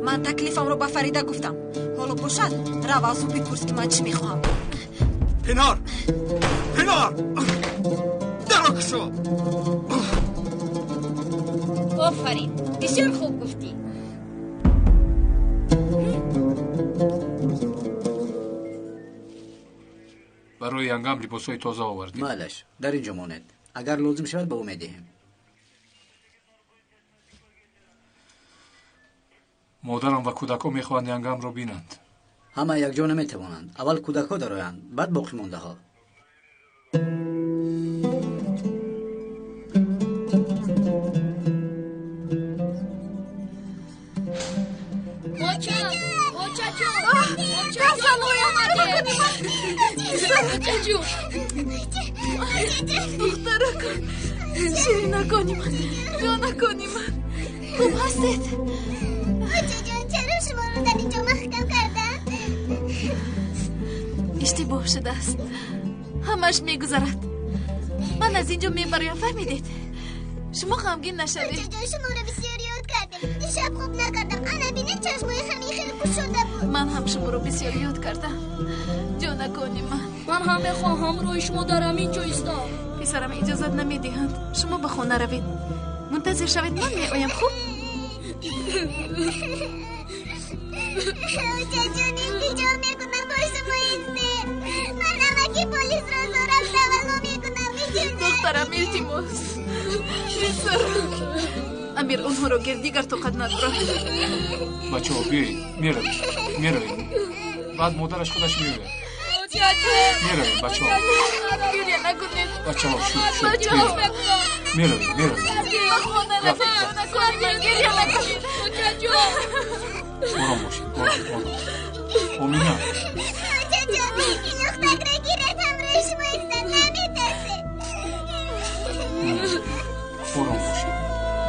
Ман таклифамро ба Фарида гуфтам. Ҳоло бошад, рав аз ӯ бипурс, ки ман чӣ мехоҳам. Пинор, Пинор, дарро кушо. Офарин, бисёр хуб гуфтӣ. Барои янгам либосҳои тоза овардем. Майлаш, дар ин ҷо монед. Агар лозим шавад, ба ӯ медиҳем. Модарам ва кӯдакҳо мехоҳанд янгамро бинанд. Ҳама якҷо наметавонанд. Аввал кӯдакҳо дароянд, баъд боқимондаҳо. Духтаракон, ширинакони ман, ҷонакони ман, хуб ҳастед? шудааст. Ҳамаш мегузарад. Ман аз ин ҷо мебароям, фаҳмидед? Шумо ғамгин нашавед. Очаҷон, шуморо бисёр ёд кардем. Дишаб хоб накардам. Ана бинед, чашмои ҳамин хел кушода буд. Ман ҳам шуморо бисёр ёд кардам, ҷонакони ман. Ман ҳам мехоҳам ҳамроҳи шумо дар ҳамин ҷо истам. Писарам, иҷозат намедиҳанд. Шумо ба хона равед. Мунтазир шавед, ман меоям, хуб? Очаҷон, илтиҷо мекунам, бо шумо истем. Ман амаки полисро зорам тавалло мекунам. Духтарам, илтимос. Писарам. Амир, онҳоро гир, дигар тоқат надорам. Бачаҳо, биёед, меравем, меравем. Баъд модараш худаш меояд. Меравем, бачаҳо. Гиря накунед. Бачаҳо, шуд, шуд. Бачаҳо. Меравем, меравем. Ба хона равед, ҷонакони ман, гиря накунед. Ором бошед, ором, ором. Омина. Очаҷон, ин лухтакро гиред, ҳамроҳи шумо истад, наметарсед. Ором бошед.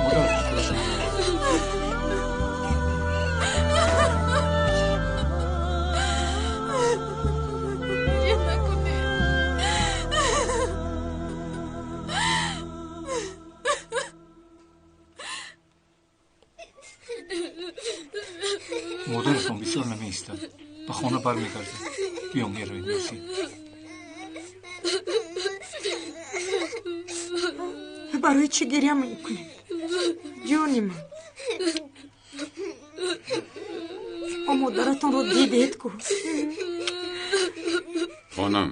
Модараш худаш меояд. Гиря накунед. Модаратон бисёр намеистад. Ба хона бармегардад. Биё, меравем, Ёсин. Барои чӣ гиря мекунед, ҷони ман? Шумо модаратонро дидед ку? Хонам,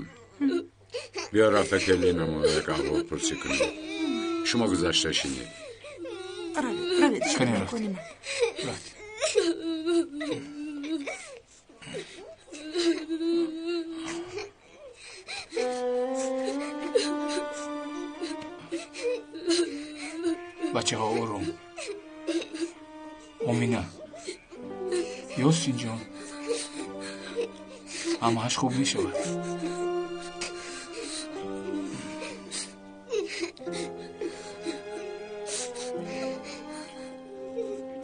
биё рафта келинамонро як аҳволпурсӣ кунем. Шумо гузашта шинед. Равед, равед, Кани рафт? ҷонакони ман. Рафт. Бачаҳо, ором. Омина, Ёсинҷон, ҳамааш хуб мешавад.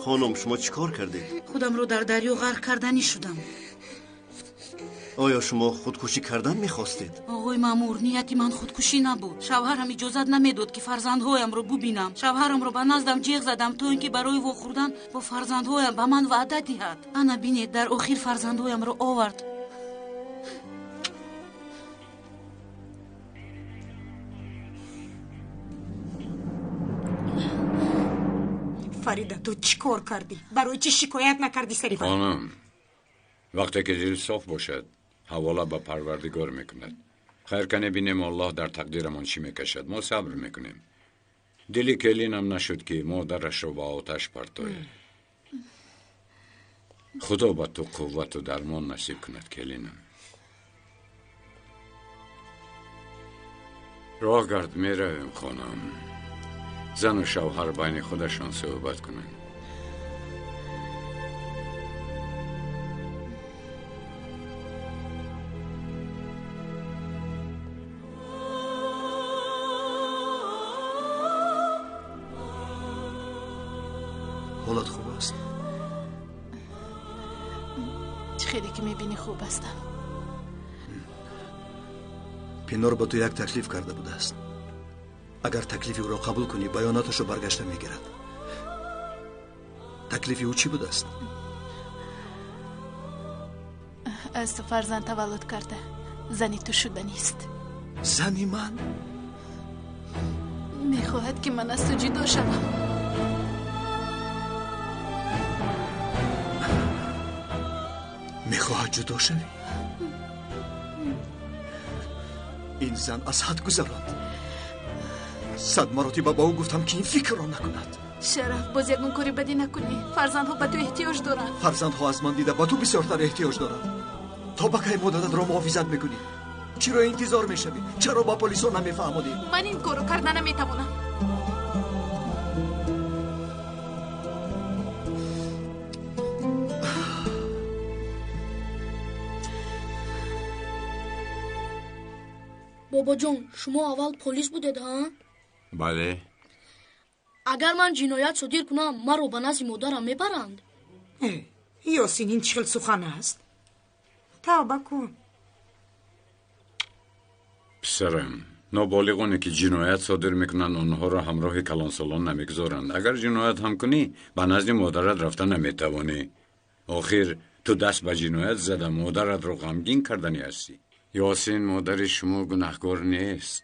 Хонум, шумо чӣ кор кардед? Худамро дар дарё ғарқ карданӣ шудам. Оё шумо худкушӣ кардан мехостед? Оғои маъмур, нияти ман худкушӣ набуд. Шавҳарам иҷозат намедод, ки фарзандҳоямро бубинам. Шавҳарамро ба наздам ҷеғ задам, то ин ки барои вохӯрдан бо фарзандҳоям ба ман ваъда диҳад. Ана бинед, дар охир фарзандҳоямро овард. Фарида, ту чӣ кор кардӣ? Барои чӣ шикоят накардӣ сари вай? Хонум, вақте ки дил соф бошад, ҳавола ба Парвардигор мекунад. Хайр, кане бинем, Аллоҳ дар тақдирамон чӣ мекашад. Мо сабр мекунем. Дили келинам нашуд, ки модарашро ба оташ партояд. Худо ба ту қуввату дармон насиб кунад, келинам. Роҳ гард, меравем, хонам. Зану шавҳар байни худашон суҳбат кунанд. Ҳолат хуб аст? Чӣ хеле ки мебинӣ, хуб ҳастам. Пинор ба ту як таклиф карда будааст. Агар таклифи ӯро қабул кунӣ, баёноташро баргашта мегирад. Таклифи ӯ чӣ будааст? Аз ту фарзанд таваллуд карда, зани ту шуданист. Зани ман? Мехоҳад, ки ман аз ту ҷудо шавам. Мехоҳад ҷудо шавӣ? Ин зан аз ҳад гузаронд. 100 маротиба ба ӯ гуфтам, ки ин фикрро накунад. Шараф, боз ягон кори бадӣ накунӣ. Фарзандҳо ба ту эҳтиёҷ доранд. Фарзандҳо аз ман дида ба ту бисёртар эҳтиёҷ доранд. То ба кай модаратро муҳофизат мекунӣ? Чиро интизор мешавӣ? Чаро ба полисо намефаҳмонӣ? Ман ин корро карда наметавонам. Бобоҷон, шумо аввал полис будед, ҳа? Бале. Агар ман ҷиноят содир кунам, маро ба назди модарам мебаранд? Ёсин, ин чӣ хел сухан аст? Тавба кун. Писарам, ноболиғоне ки ҷиноят содир мекунанд, онҳоро ҳамроҳи калонсолон намегузоранд. Агар ҷиноят ҳам кунӣ, ба назди модарат рафта наметавонӣ. Охир ту даст ба ҷиноят зада модаратро ғамгин карданӣ ҳастӣ. Ёсин, модари шумо гунаҳкор нест.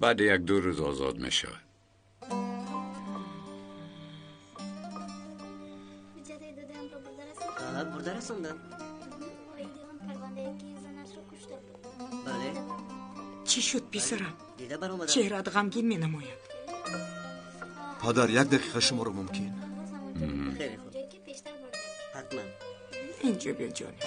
Баъди як-ду рӯз озод мешавад. Бурда расондам. Бале. Чӣ шуд, писарам? Дида баромадам. Чеҳраат ғамгин менамояд. Падар, як дақиқа шуморо мумкин? Хеле хуб. Ҳатман. Инҷо биё, ҷони.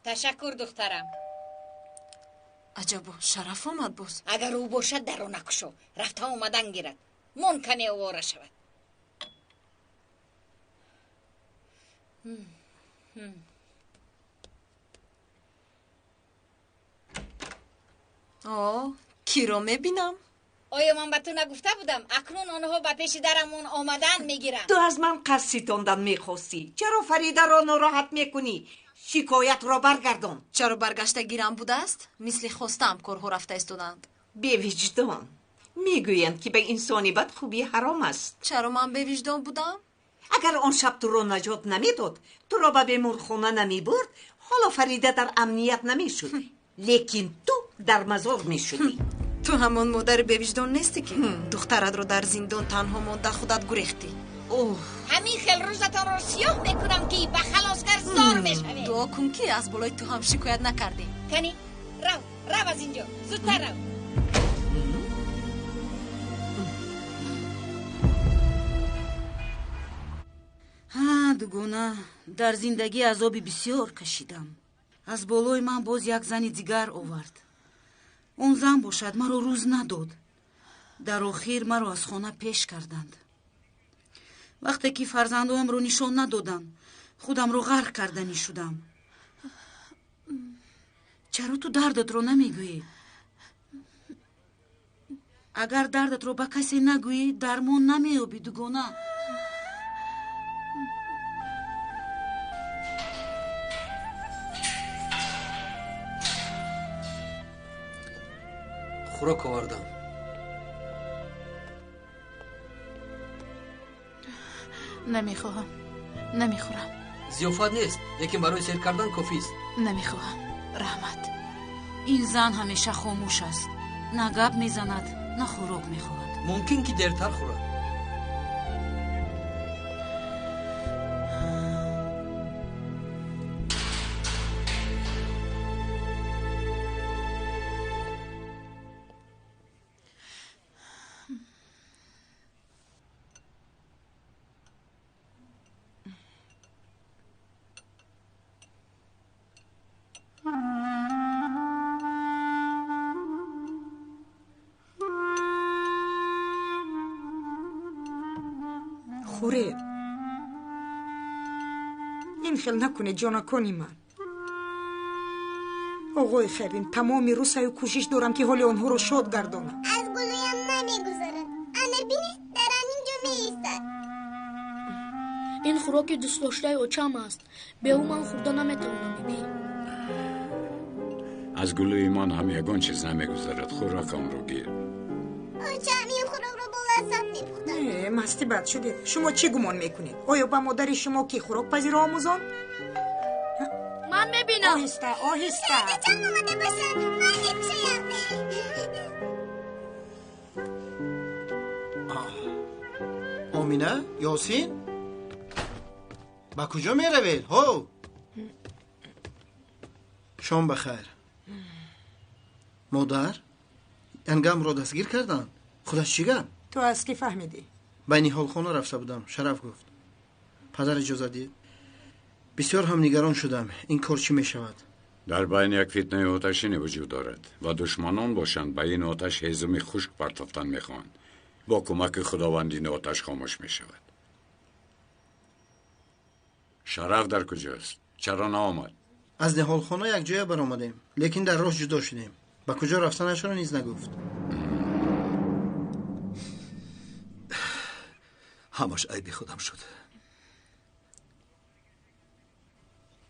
Ташаккур, духтарам. Аҷабо, Шараф омад боз. Агар ӯ бошад, даро накушо, рафта омадан гирад. Мон каме овора шавад. О, киро мебинам? Оё ман ба ту нагуфта будам? Акнун онҳо ба пеши дарамон омадан мегиранд. Ту аз ман қасд ситондан мехостӣ. Чаро Фаридаро нороҳат мекунӣ? Шикоятро баргардон. Чаро баргашта гирам будааст? Мисли хостаам корҳо рафта истоданд. Бевиҷдон. Мегӯянд, ки ба инсони бад хубӣ ҳаром аст. Чаро ман бевиҷдон будам? Агар он шаб туро наҷот намедод, туро ба беморхона намебурд, ҳоло Фарида дар амният намешуд. Лекин ту дар мазор мешудӣ. Ту ҳамон модари бевиҷдон нестӣ, ки духтаратро дар зиндон танҳо монда худат гурехтӣ. Ҳамин хел рӯзатонро сиёҳ мекунам, ки ба халосгар зор мешавед. Дуо кун, ки аз болои ту ҳам шикоят накардем. Кани, рав, рав аз инҷо, зудтар рав. Ҳа, дугона, дар зиндагӣ азоби бисёр кашидам. Аз болои ман боз як зани дигар овард. Он зан бошад маро рӯз надод. Дар охир маро аз хона пеш карданд. Вақте ки фарзандоамро нишон надодам, худамро ғарқ карданӣ шудам. Чаро ту дардатро намегӯӣ? Агар дардатро ба касе нагӯӣ, дармон намеёбӣ, дугона. Хӯрок овардам. Намехоҳам, намехӯрам. Зиёфат нест, лекин барои сер кардан кофист. Намехоҳам, раҳмат. Ин зан ҳамеша хомӯш аст. На гап мезанад, на хӯрок мехоҳад. Мумкин ки дертар хӯрад. Хӯред. Ин хел накунед, ҷонакони ман. Оғои Херин, тамоми рӯз саъю кӯшиш дорам, ки ҳоли онҳоро шод гардонам. Аз гулӯям намегузарад. Ана бинед, дар ҳамин ҷо меистад. Ин хӯроки дӯстдоштаи очам аст. Бе ӯ ман хӯрда наметавонам, бибӣ. Аз гулӯи ман ҳам ягон чиз намегузарад. Хӯрокамро гир. Очам ин хӯрокро бо лаззат мепухтад. Э, масти бад шудед. Шумо чӣ гумон мекунед? Оё ба модари шумо ки хӯрокпазиро омӯзонд? Ман мебинам. Оҳиста, оҳиста. Шояд очам омада бошад. Ман мекушоям. Омина, Ёсин, ба куҷо меравед? Ҳо, шом ба хайр. Модар, янгамро дастгир карданд. Худаш чӣ гап? Ту аз кӣ фаҳмидӣ? Ба ниҳолхона рафта будам. Шараф гуфт. Падар иҷоза дид. Бисёр ҳам нигарон шудам. Ин кор чӣ мешавад? Дар байни як фитнаи оташине вуҷуд дорад ва душманон бошанд ба ин оташ ҳезуми хушк партофтан мехоҳанд. Бо кӯмаки Худованд ин оташ хомӯш мешавад. Шараф дар куҷост? Чаро наомад? Аз ниҳолхона якҷоя баромадем, лекин дар роҳ ҷудо шудем. Ба куҷо рафтанашро низ нагуфт. Ҳамаш айби худам шуд.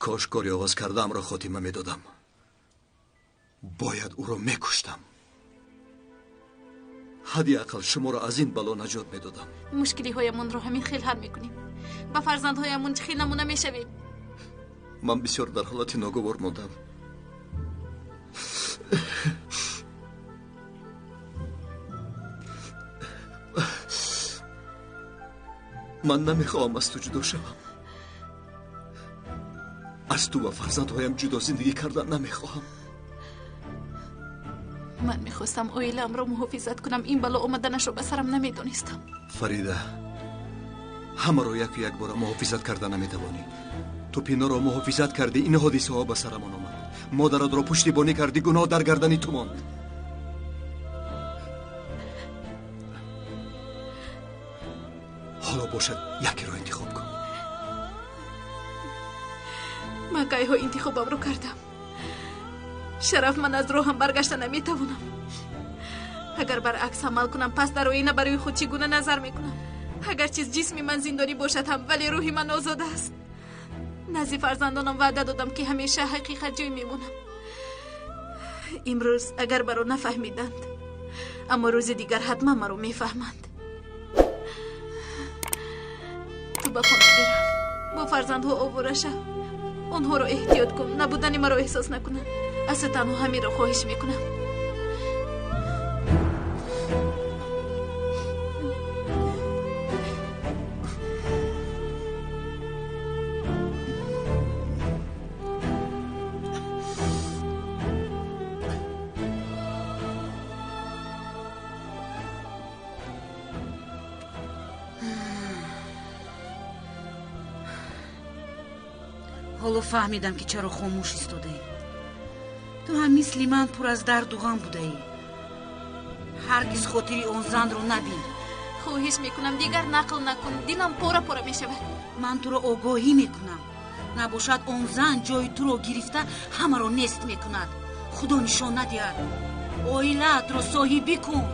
Кош кори оғоз кардаамро хотима медодам. Бояд ӯро мекуштам. Ҳадди ақал шуморо аз ин бало наҷот медодам. Мушкилиҳоямонро ҳамин хел ҳал мекунем. Ба фарзандҳоямон чӣ хел намуна мешавем? Ман бисёр дар ҳолати ногувор мондам. Ман намехоҳам аз ту ҷудо шавам. Аз ту ва фарзандҳоям ҷудо зиндагӣ кардан намехоҳам. Ман мехостам оилаамро муҳофизат кунам. Ин бало омаданашро ба сарам намедонистам. Фарида, ҳамаро яку якбора муҳофизат карда наметавонӣ. Ту Пиноро муҳофизат кардӣ, ин ҳодисаҳо ба сарамон омад. Модаратро пуштибонӣ кардӣ, гуноҳ дар гардани ту монд. Ҳоло бошад якеро интихоб кун. Ман кайҳо интихобамро кардам. Шараф, ман аз роҳам баргашта наметавонам. Агар баръакс амал кунам, пас дар оина барои худ чӣ гуна назар мекунам? Агарчи ҷисми ман зиндонӣ бошад ҳам, вале рӯҳи ман озод аст. Назди фарзандонам ваъда додам, ки ҳамеша ҳақиқатҷӯй мемонам. Имрӯз агар маро нафаҳмиданд, аммо рӯзи дигар ҳатман маро мефаҳманд. Ту ба хона бирав, бо фарзандҳо овора шав, онҳоро эҳтиёт кун, набудани маро эҳсос накунанд. Аз ту танҳо ҳаминро хоҳиш мекунам. Ҳоло фаҳмидам, ки чаро хомӯш истодаӣ. Ту ҳам мисли ман пур аз дарду ғам будаӣ. Ҳаргиз хотири он занро набин. Хоҳиш мекунам, дигар нақл накун, дилам пора пора мешавад. Ман туро огоҳӣ мекунам. Набошад он зан ҷои туро гирифта ҳамаро нест мекунад. Худо нишон надиҳад. Оилаатро соҳибӣ кун.